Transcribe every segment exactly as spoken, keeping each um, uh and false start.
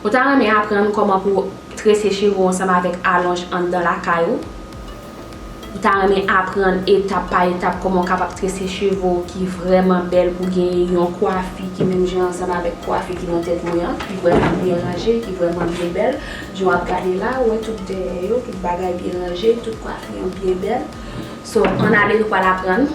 Ou ta renmen aprann kòman pou trese cheve w ansanm avèk alonj anndan lakay ou? Ou ta renmen aprann etap pa etap kòman w kapab trese cheve w ki vrèman bèl pou genyen yon kwafi ki menm jan ansanm avèk kwafi ki nan tèt mwen an, ki vrèman byen ranje, ki vrèman byen bèl? Jan w ap gade la, ou wè tout dèyè yo, tout bagay byen ranje, tout kwafi an byen bèl. So, ann ale, nou pral aprann.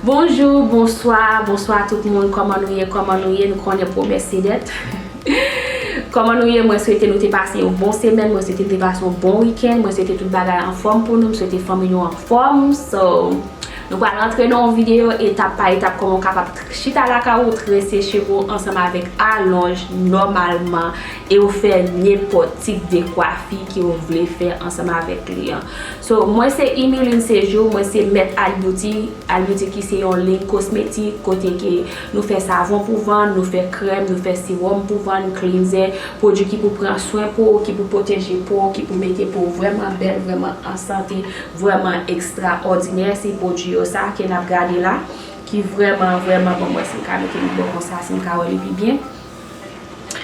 Bonjou, bonswa, bonswa tout moun. Kòman nou ye? Kòman nou ye? Nou konnen pwomès se dèt. Kòman nou ye? Mwen swete nou te pase yon bon semèn, mwen swete nou te pase yon bon wikenn, mwen swete tout bagay anfòm pou nou, mwen swete fanmi nou anfòm. So, nou pral rantre nan yon videyo etap pa etap kòman w kapab tr- chita lakay ou, trese cheve w ansanm avèk alonj nòmalman e w fè nenpòt tip de kwafi ke w vle fè ansanm avèk li an. So, mwen se Imiline Séjour, mwen se mèt Al Beauty, Al Beauty ki se yon liy kosmetik kote ke nou fè savon pou vann, nou fè krèm, nou fè sewòm pou vann, cleanser, pwodui ki pou pran swen po w, ki pou pwoteje po w, ki pou mete po w vrèman bèl, vrèman an sante, vrèman ekstraòdinè. Se pwodui yo sa ke n ap gade la, ki vrèman, vrèman bon. Mwen, si m ka mete li bò konsa, si m ka wè li pi byen.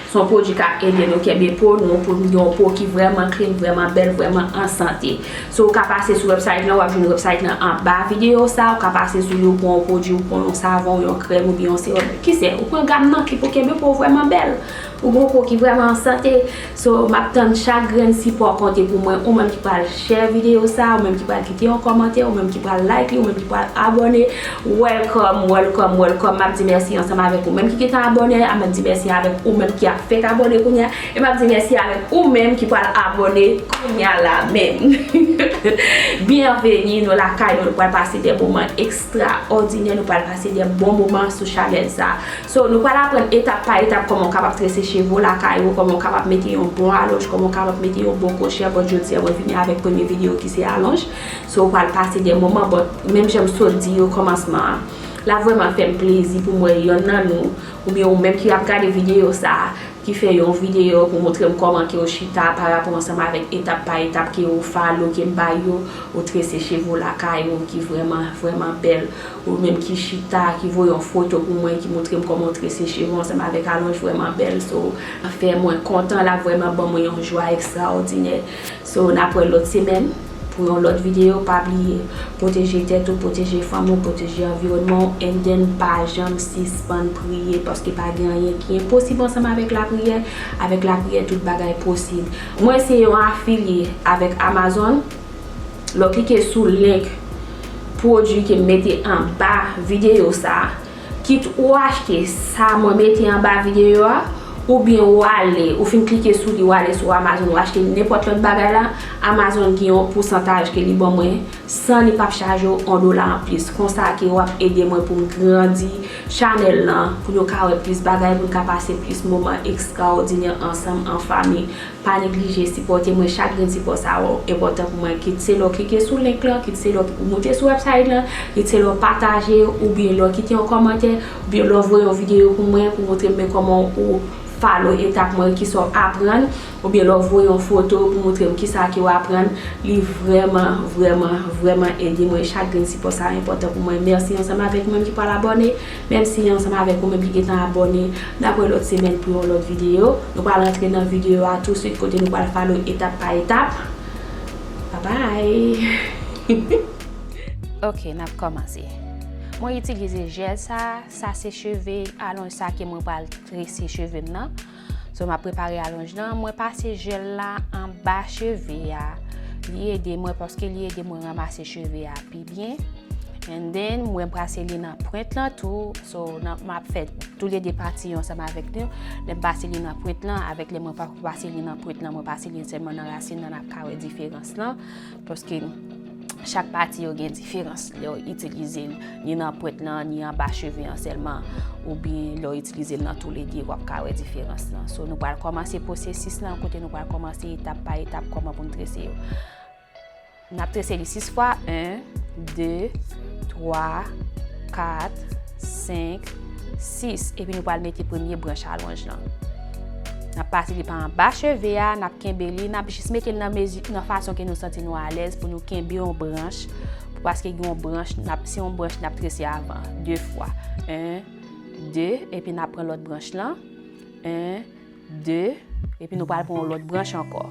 Se yon pwodui k ap ede nou kenbe po nou, pou nou gen yon po ki vrèman clean, vrèman bèl, vrèman an sante. So, ou ka pase sou website lan, w ap jwenn website lan anba videyo sa, ou ka pase sou li, ou pran yon pwodui, ou pran yon savon, yon krèm, oubyen yon sewòm. Kisa, ou pran gam nan ki pou kenbe po w vrèman bèl. Ou gen yon po ki vrèman an sante. So, m ap tann chak grenn sipò konte pou mwen. Ou menm ki pral share videyo sa, ou menm ki pral kite yon kòmantè, ou menm ki pral like li, ou menm ki pral abòne. Welcome, welcome, welcome. M ap di mèsi ansanm avèk ou menm ki gentan abòne, m ap di mèsi avèk ou menm ki ap fèk abòne kounye a, e m ap di mèsi avèk ou menm ki pral abòne kounye a la menm. Byenveni, nou lakay nou, nou pral pase de moman ekstraòdinè, nou pral pase de bon moman sou chanèl sa. So, nou pral aprann etap pa etap kòman w kapab trese cheve w lakay ou, kòman w kapab mete yon bon alonj, kòman w kapab mete yon bon kwochè. Bon, jodi a, mwen vini avèk premye videyo ki se alonj. So, ou pral pase de moman, but menm jan m sot di yo kòmansman an, l ap vrèman fè m plezi pou m wè yonn nan nou, oubyen ou menm ki ap gade videyo sa a, ki fè yon videyo pou montre m kòman ke w chita pa rapò ansanm avèk etap pa etap ke w follow, ke m bay yo, ou trese cheve w lakay ou ki vrèman, vrèman bèl. Ou menm ki chita, ki voye yon foto pou mwen, ki montre m kòman w trese cheve w ansanm avèk alonj vrèman bèl. So, fè mwen kontan, l ap vrèman ban mwen yon jwa ekstraòdinè. So, n ap wè lòt semèn pou yon lòt videyo. Pa bliye, pwoteje tèt ou, pwoteje fanmi w, pwoteje anviwònman w, and then pa janm sispann priye, paske pa gen anyen ki enposib ansanm avèk lapriyè. Avèk lapriyè, tout bagay posib. Mwen se yon afilye avèk Amazon. Lè w klike sou link pwodui ke m mete anba videyo sa a, kit ou achte sa mwen mete anba videyo a, oubyen ou ale, ou fin klike sou li, ou ale sou Amazon, ou achte nenpòt lòt bagay la, Amazon gen yon pousantaj ke li ban mwen, san li p ap chaje w yon dola anplis. Konsa ke w ap ede mwen pou m grandi chanèl lan, pou nou ka wè plis bagay, pou n ka pase plis moman ekstraòdinè ansanm an fanmi. Pa neglije sipòte mwen, chak grenn sipò sa yo enpòtan pou mwen, kit se lè w klike sou link lan, kit se lè w moute sou website lan, kit se lè w pataje, oubyen lè w kite yon kòmantè, oubyen lè w voye yon videyo pou mwen, pou montre m men kòman ou follow etap mwen, kisa w aprann, oubyen lè w voye yon foto pou montre m kisa ke w aprann. Li vrèman, vrèman, vrèman ede mwen. Chak grenn sipò sa enpòtan pou mwen. Mèsi ansanm avèk ou menm ki pral abòne. Mèsi ansanm avèk ou menm ki gentan abòne. N ap wè lòt semèn pou yon lòt videyo. Nou pral antre nan videyo a touswit kote nou pral follow etap pa etap. Bye bye! Ok, n ap kòmanse. Mwen itilize jèl sa, sa se cheve alonj sa ke mwen pral trese cheve m nan. So, m ap prepare alonj lan. Mwen pase jèl la anba cheve a. Li ede mwen paske li ede mwen ranmase cheve a pi byen. And then, mwen pase li nan pwent lan tou. So, nan, m ap fè toulede pati yo ansanm avèk nou. Lè m pase li nan pwent lan, avèk lè mwen pa pase li nan pwent lan, mwen pase li sèlman nan rasin lan, n ap ka wè diferans lan. Paske chak pati yo gen diferans lè w itilize l, ni nan pwent lan, ni anba cheve an sèlman, oubyen lè w itilize l nan toulede, w ap ka wè diferans lan. So, nou pral kòmanse pwosesis lan, kote nou pral kòmanse etap pa etap kòman pou n trese yo. N ap trese li sis fwa, en, de, twa, kat, senk, sis, epi nou pral mete premye branch alonj lan. N ap pase li pa anba cheve a, n ap kenbe li, n ap jis mete l nan mezi, nan fason ke nou santi nou alèz pou nou kenbe yon branch, pou paske gen yon branch, n ap, se yon branch n ap trese avan, de fwa. En, de, epi n ap pran lòt branch lan. En, de, epi nou pral pran yon lòt branch ankò.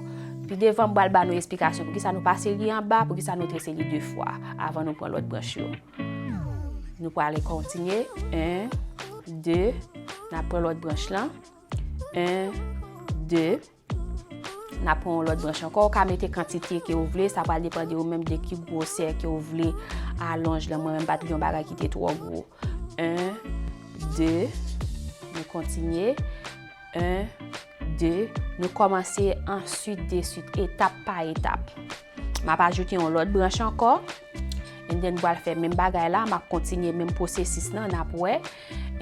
Pi devan, m pral ba nou esplikasyon poukisa nou pase li anba, poukisa nou trese li de fwa avan nou pran lòt branch yo. Nou pral kontinye. En, de, n ap pran lòt branch lan. En, de, n ap pran yon lòt branch ankò. Ou ka mete kantite ke ou vle, sa pral depann de ou menm de ki gwosè ke ou vle alonj lan. Mwen menm, m pa t vle yon bagay ki te twò gwo. En, de, nou kontinye. En, de, nou kòmanse answit de swit, etap pa etap. M ap ajoute yon lòt branch ankò. And then, m pral fè menm bagay la, m ap kontinye menm pwosesis lan, n ap wè.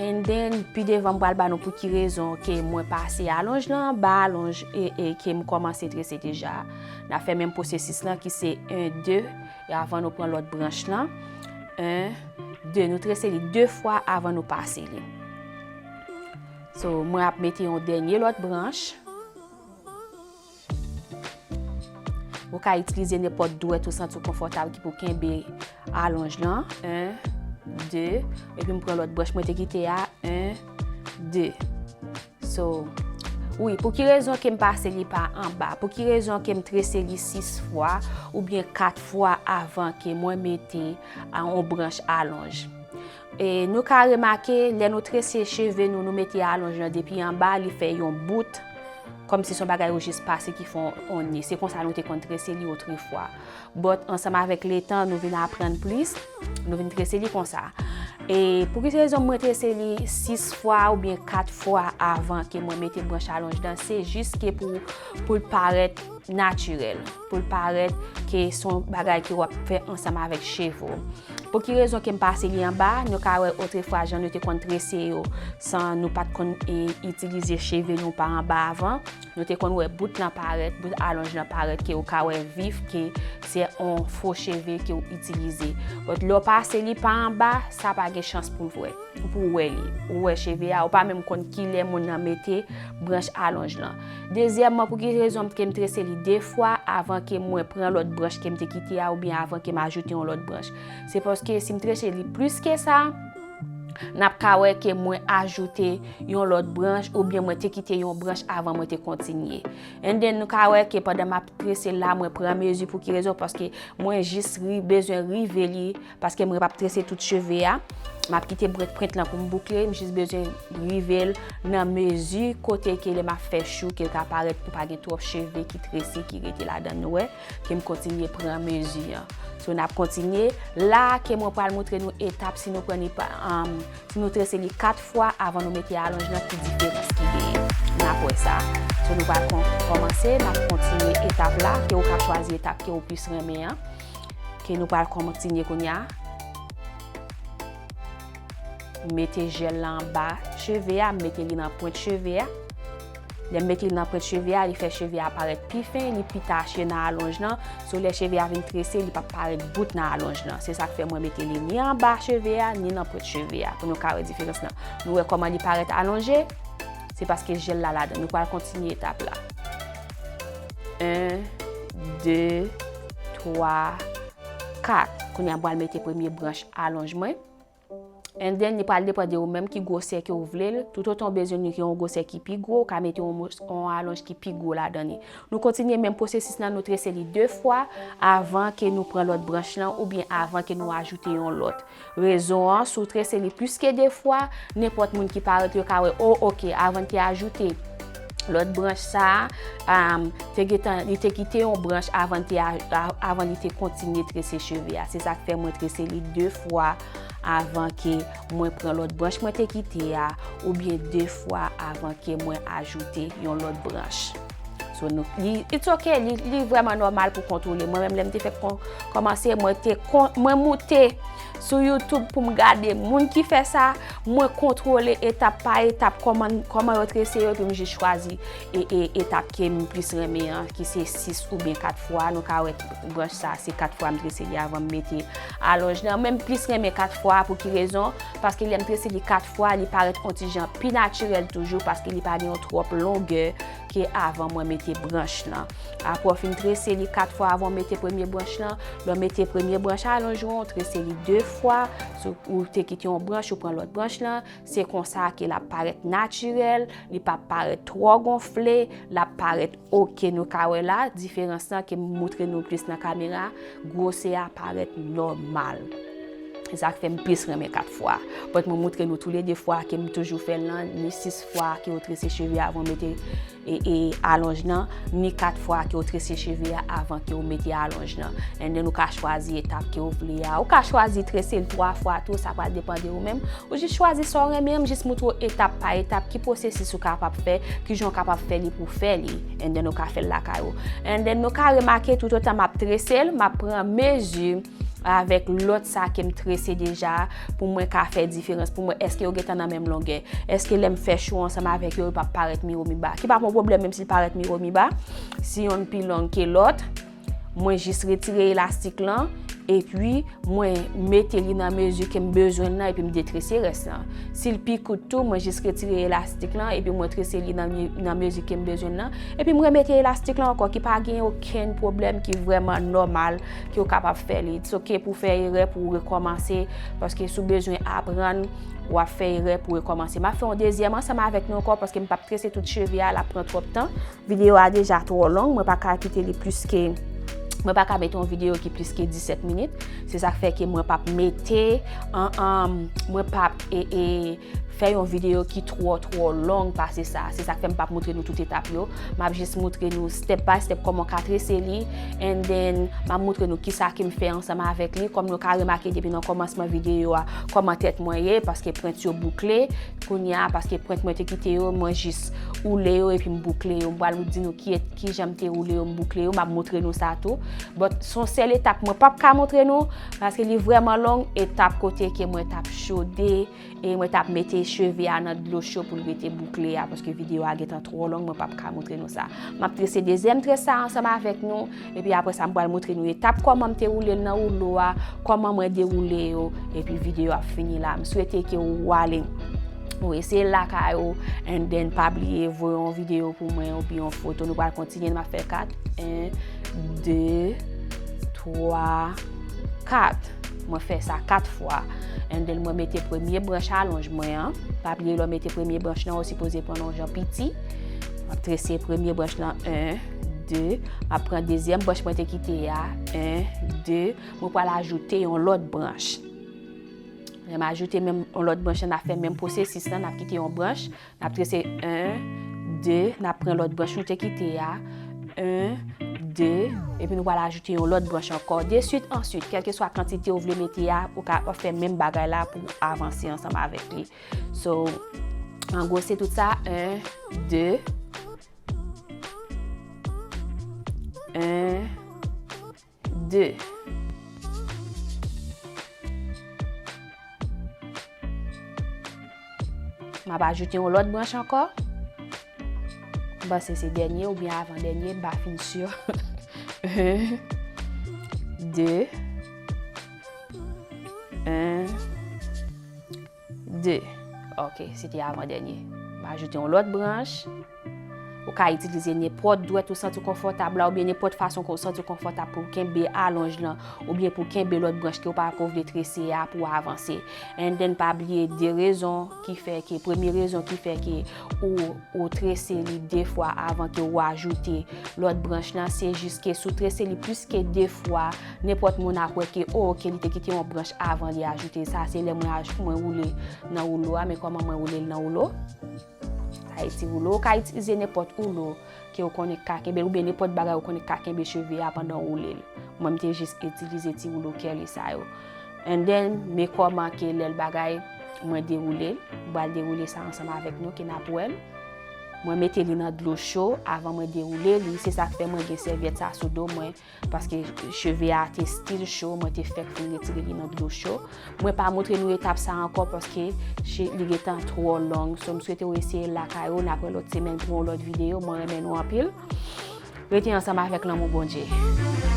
And then, pi devan, m pral ba nou pou ki rezon ke mwen pase alonj lan anba alonj e, e ke m kòmanse trese deja. N ap fè menm pwosesis lan ki se en, de, e avan nou pran lòt branch lan. En, de, nou trese li de fwa avan nou pase li. So, mwen ap mete yon dènye lòt branch. Ou ka itilize nenpòt dwèt ou santi w konfòtab ki pou kenbe alonj lan. En, de, epi m pran lòt branch mwen te kite a. En, de. So, wi, pou ki rezon ke m pase li pa anba? Pou ki rezon ke m trese li sis fwa oubyen kat fwa avan ke mwen mete, a, yon branch alonj? E nou ka remake, lè nou trese cheve nou, nou mete alonj lan depi anba, li fè yon bout, kòmsi se yon bagay ou jis pase ki fè yon, yon ne. Se konsa nou te konn trese li otrefwa. But, ansanm avèk letan, nou vin aprann plis, nou vin trese li konsa. E pou ki rezon mwen trese li sis fwa oubyen kat fwa avan ke mwen mete branch alonj lan, se jis ke pou, pou l parèt natirèl, pou l parèt ke se yon bagay ke w ap fè ansanm avèk cheve w. Pou ki rezon ke m pase li anba? Nou ka wè otrefwa jan nou te konn trese yo san nou pa t konn, e, itilize cheve nou pa anba avan. Nou te konn wè bout lan parèt, bout alonj lan parèt ke ou ka wè vif ke se yon fo cheve ke w itilize. But lè w pase li pa anba, sa pa gen chans pou l wè. Pou w wè li. Ou wè cheve a, ou pa menm konn kilè moun nan mete branch alonj lan. Dezyèmman, pou ki rezon ke m trese li de fwa avan ke mwen pran lòt branch ke m te kite a oubyen avan ke m ajoute yon lòt branch? Se paske si m trese li plis ke sa, n ap ka wè ke mwen ajoute yon lòt branch oubyen mwen te kite yon branch avan mwen te kontinye. And then nou ka wè ke pandan m ap trese l la, mwen pran mezi. Pou ki rezon? Paske mwen jis ri-, bezwen rive li. Paske mwen p ap trese tout cheve a. M ap kite pwent, pwent lan pou m boukle. M jis bezwen rive l nan mezi kote ke lè m ap fè chou ke l ka parèt pou pa gen twòp cheve ki trese ki rete ladan l, nou wè, ke m kontinye pran mezi an. So, n ap kontinye. La ke mwen pral montre nou etap si nou pran li pa, um, si nou trese li kat fwa avan nou mete alonj lan, ki diferans ki genyen. N ap wè sa. So, nou pral kon-, kòmanse, n ap kontinye etap la, ke ou ka chwazi etap ke ou plis renmen an. Ke nou pral kontinye kounye a. M mete jèl la anba cheve a, m mete li nan pwent cheve a. Lè m mete li nan pwent cheve a, li fè cheve a parèt pi fen, li pi tache nan alonj lan. So, lè cheve a vin trese, li p ap parèt bout nan alonj lan. Se sa k fè mwen mete li ni anba cheve a, ni nan pwent cheve a. Pou nou ka wè diferans lan. Nou wè kòman li parèt alonje? Se paske jèl la ladan. Nou pral kontinye etap la. En, de, twa, kat. Kounye a, m pral mete premye branch alonj mwen. And then, li pral depann de ou menm ki gwosè ke ou vle l. Toutotan ou bezwen li gen yon gwosè ki pi gwo, ou ka mete yon mos-, yon alonj ki pi gwo ladan li. Nou kontinye menm pwosesis lan, nou trese li de fwa avan ke nou pran lòt branch lan oubyen avan ke nou ajoute yon lòt. Rezon an, si w trese li plis ke de fwa, nenpòt moun ki parèt yo ka wè, o, oke, avan l te ajoute lòt branch sa a, um, te gentan, li te kite yon branch avan l te a-, a-, avan li te kontinye trese cheve a. Se sa k fè mwen trese li de fwa avan ke mwen pran lòt branch mwen te kite a, oubyen de fwa avan ke mwen ajoute yon lòt branch. So, nou, li, it's ok, li, li vrèman nòmal pou kontwole. Mwen menm, lè m te fèk kon-, kòmanse, mwen te kon-, mwen moute sou YouTube pou m gade moun ki fè sa, mwen kontwole etap pa etap kòman, kòman yo trese yo, epi m jis chwazi e, e, etap ke m plis renmen an, ki se sis oubyen kat fwa. Nou ka wè branch sa, se kat fwa m trese li avan m mete alonj lan. Men m plis renmen kat fwa, pou ki rezon? Paske lè m trese li kat fwa, li parèt on ti jan pi natirèl toujou, paske li pa gen yon twòp longè ke avan mwen mete branch lan. Apre w fin trese li kat fwa avan w mete premye branch lan, lè w mete premye branch alonj ou an, w trese li de fwa, sou, ou te kite yon branch, ou pran lòt branch lan, se konsa ke l ap parèt natirèl, li p ap parèt twò gonfle, l ap parèt ok, nou ka wè la, diferans lan ke m moutre nou plis nan kamera, gwosè a parèt nòmal. Se sa k fè m plis renmen kat fwa. But mwen moutre nou toulede fwa ke m toujou fè l lan, ni sis fwa ke w trese cheve avan w mete e, e alonj lan, ni kat fwa ke w trese cheve a avan ke w mete alonj lan. And then ou ka chwazi etap ke w vle a. Ou ka chwazi trese l twa fwa tou, sa pral depann de ou menm. Ou jis chwazi sa w renmen an, m jis moutre w etap pa etap ki pwosesis ou kapab fè, kijan w kapab fè li pou w fè li. And then ou ka fè l lakay ou. And then nou ka remake toutotan m ap trese l, m ap pran mezi avèk lòt sa ke m trese deja, pou mwen ka fè diferans, pou mwen èske yo gentan nan menm longè, èske lè m fè cho ansanm avèk yo, yo p ap parèt miwo miba, ki pa p yon pwoblèm menm si l parèt miwo miba, si yonn pi long ke lòt, mwen jis retire elastik lan, epi mwen mete li nan mezi ke m bezwen l lan, epi m detrese rès lan. Si l pi kout tou, mwen jis retire elastik lan, epi mwen trese li nan, nan mezi ke m bezwen l lan, epi m remete elastik lan ankò, ki pa gen okenn pwoblèm, ki vrèman nòmal, ke w kapab fè li. It's ok pou w fè erè, pou w rekòmanse, paske si w bezwen aprann, w ap fè erè pou w rekòmanse. M ap fè yon dezyèm ansanm avèk nou ankò, paske m p ap trese tout cheve a, l ap pran twòp tan. Videyo a deja twò long, mwen pa ka kite li plis ke, mwen pa ka mete yon videyo ki plis ke disèt minit. Se sa k fè ke mwen p ap mete, an, an, mwen p ap, e, e, fè yon videyo ki twò, twò long pase sa. Se sa k fè m p ap moutre nou tout etap yo. M ap jis moutre nou step by step kòman w ka trese li. And then, m ap moutre nou kisa ke m fè ansanm avèk li. Kòm nou ka remake depi nan kòmansman videyo a, kòman tèt mwen ye, paske pwent yo boukle. Kounye a, paske pwent mwen te kite yo, mwen jis woule yo epi m boukle yo. M pral di nou ki, kijan m te woule yo, m boukle yo, m ap moutre nou sa tou. But se yon sèl etap mwen p ap ka moutre nou, paske li vrèman long, etap kote ke mwen t ap chode, e mwen t ap mete cheve a nan dlo cho pou l rete boukle a, paske videyo a gentan twò long, mwen p ap ka moutre nou sa. M ap trese dezyèm très sa ansanm avèk nou, epi apre sa, m pral moutre nou etap kòman m te woule l nan woulo a, kòman mwen dewoule yo, epi videyo a ap fini la. M swete ke ou ale, ou eseye l lakay ou, and then pa bliye voye yon videyo pou mwen, oubyen yon foto. Nou pral kontinye, m ap fè kat. En, de, twa, kat. Mwen fè sa kat fwa. And then mwen mete premye branch alonj mwen an. Pa bliye lè w mete premye branch lan, ou sipoze pran l yon jan piti. M ap trese premye branch lan, en, de. M ap pran dezyèm branch mwen te kite a, en, de. Mwen pral ajoute yon lòt branch. Lè m ajoute menm yon lòt branch lan, n ap fè menm pwosesis lan, n ap kite yon branch, n ap trese en, de, n ap pran lòt branch nou te kite a, en, de, epi nou pral ajoute yon lòt branch ankò. De swit answit, kèlkeswa kantite ou vle mete a, ou ka, w ap fè menm bagay la pou w avanse ansanm avèk li. So, an gwo, se tout sa, en, de, en, de. M ap ajoute yon lòt branch ankò. M panse se dènye oubyen avan dènye, m pa fin si. En, de, en, de. Ok, se te avan dènye. M ajoute yon lòt branch. Ou ka itilize nenpòt dwèt ou santi w konfòtab la, oubyen nenpòt fason ke w santi w konfòtab pou w kenbe alonj lan, oubyen pou w kenbe lòt branch ke w pa ko vle trese a pou w avanse. And then pa bliye de rezon ki fè ke, premye rezon ki fè ke ou, ou trese li de fwa avan ke ou ajoute lòt branch lan, se jis ke si w trese li plis ke de fwa, nenpòt moun ap wè ke, oh, ok, li te kite yon branch avan li ajoute sa. Se lè mwen aj-, mwen woule nan woulo a, men kòman mwen woule l nan woulo? Sa e ti woulo. Ou ka itilize nenpòt woulo ke ou konnen k ka kenbe l, oubyen nenpòt bagay ou konnen k ka kenbe cheve a pandan w woule l. Mwen, m te jis itilize ti woulo kèli sa yo. And then, men kòman ke lè l bagay, mwen dewoule l. M pral dewoule sa ansanm avèk nou, ke n ap wè l. Mwen mete li nan dlo cho avan mwen dewoule li. Se sa k fè mwen gen sèvyèt sa sou do mwen, paske cheve a te still cho, mwen te fèk fin retire li nan dlo cho. Mwen pa montre nou etap sa ankò paske li gentan twò long. So, m swete w eseye l lakay ou. N ap wè lòt semèn pou yon lòt videyo. Mwen renmen nou anpil. Rete ansanm avèk lanmou Bondye.